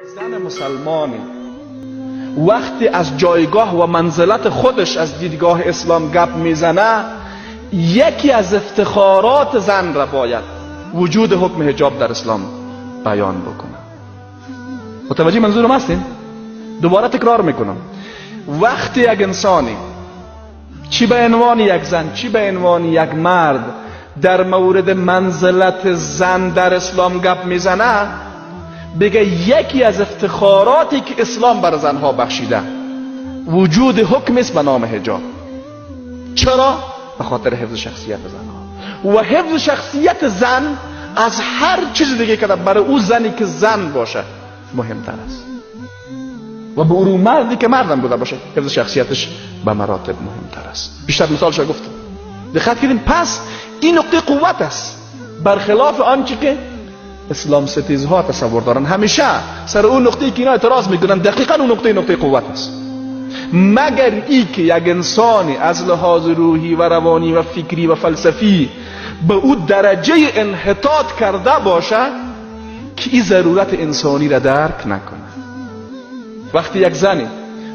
زن مسلمانی وقتی از جایگاه و منزلت خودش از دیدگاه اسلام گپ میزنه، یکی از افتخارات زن را باید وجود حکم حجاب در اسلام بیان بکنه. متوجه منظورم هستین؟ دوباره تکرار میکنم، وقتی یک انسانی چی به عنوان یک زن چی به عنوان یک مرد در مورد منزلت زن در اسلام گپ میزنه، بگه یکی از افتخاراتی که اسلام بر زنها بخشیده وجود حکم است به نام حجاب. چرا؟ به خاطر حفظ شخصیت زنها. و حفظ شخصیت زن از هر چیز دیگه که برای او زنی که زن باشه مهمتر است، و به او مردی که مردم بوده باشه حفظ شخصیتش به مراتب مهمتر است. بیشتر مثالش گفتم، دقت کردیم. پس این نقطه قوت است، برخلاف آنچه که اسلام ستیزها تصور دارن. همیشه سر اون نقطه‌ای که اینا اعتراض میکنن دقیقاً اون نقطه قوت است. مگر ای که یک انسانی از لحاظ روحی و روانی و فکری و فلسفی به او درجه انحطاط کرده باشه که این ضرورت انسانی را درک نکنه. وقتی یک زنی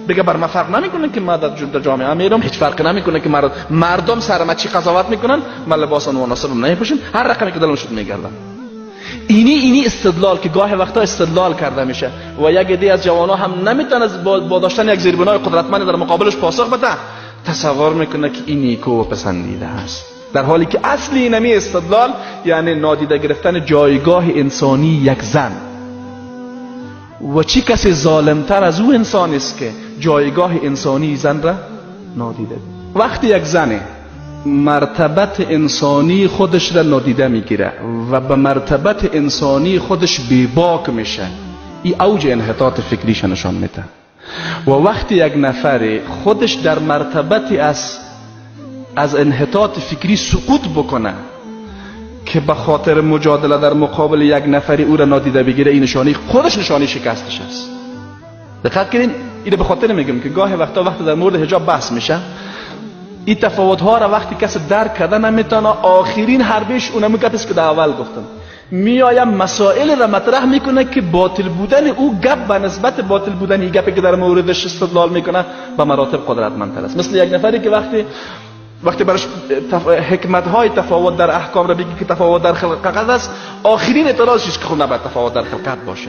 بگه بر من فرق نمیکنه که من در جامعه میرم، هیچ فرق نمیکنه که مردم سر من چی قضاوت میکنن، من لباس مناسبم نمیپوشم، هر رقمی که دلم شد میگردم. اینی استدلال که گاه وقتا استدلال کرده میشه و یک عده از جوانها هم نمیتونه با داشتن یک زیربنای قدرتمند در مقابلش پاسخ بده، تصور میکنه که این نیکو و پسندیده است، در حالی که اصل اینمی استدلال یعنی نادیده گرفتن جایگاه انسانی یک زن. و چی کسی ظالمتر از او انسان است که جایگاه انسانی زن را نادیده؟ وقتی یک زن مرتبت انسانی خودش را نادیده میگیره و به مرتبت انسانی خودش بیباک میشه، این اوج انحطاط فکریش نشان میده. و وقتی یک نفر خودش در مرتبت از انحطاط فکری سقوط بکنه که به خاطر مجادله در مقابل یک نفری او را نادیده بگیره، این نشانی خودش نشانی شکستش است. دقت کنین، اینو به خاطر میگم که گاهی وقتا وقتی در مورد حجاب بحث میشه، این تفاوت ها را وقتی کسی درک کرده نمیتونه، آخرین حربش اونمو گپ است که در اول گفتم، میایم مسائل را مطرح میکنه که باطل بودن او گپ به نسبت باطل بودن این گپی که در موردش استدلال میکنه به مراتب قدرتمندتر است. مثل یک نفری که وقتی براش حکمت های تفاوت در احکام را بگی که تفاوت در خلقت است، آخرین اعتراضش که خب نباید تفاوت در خلقت باشه.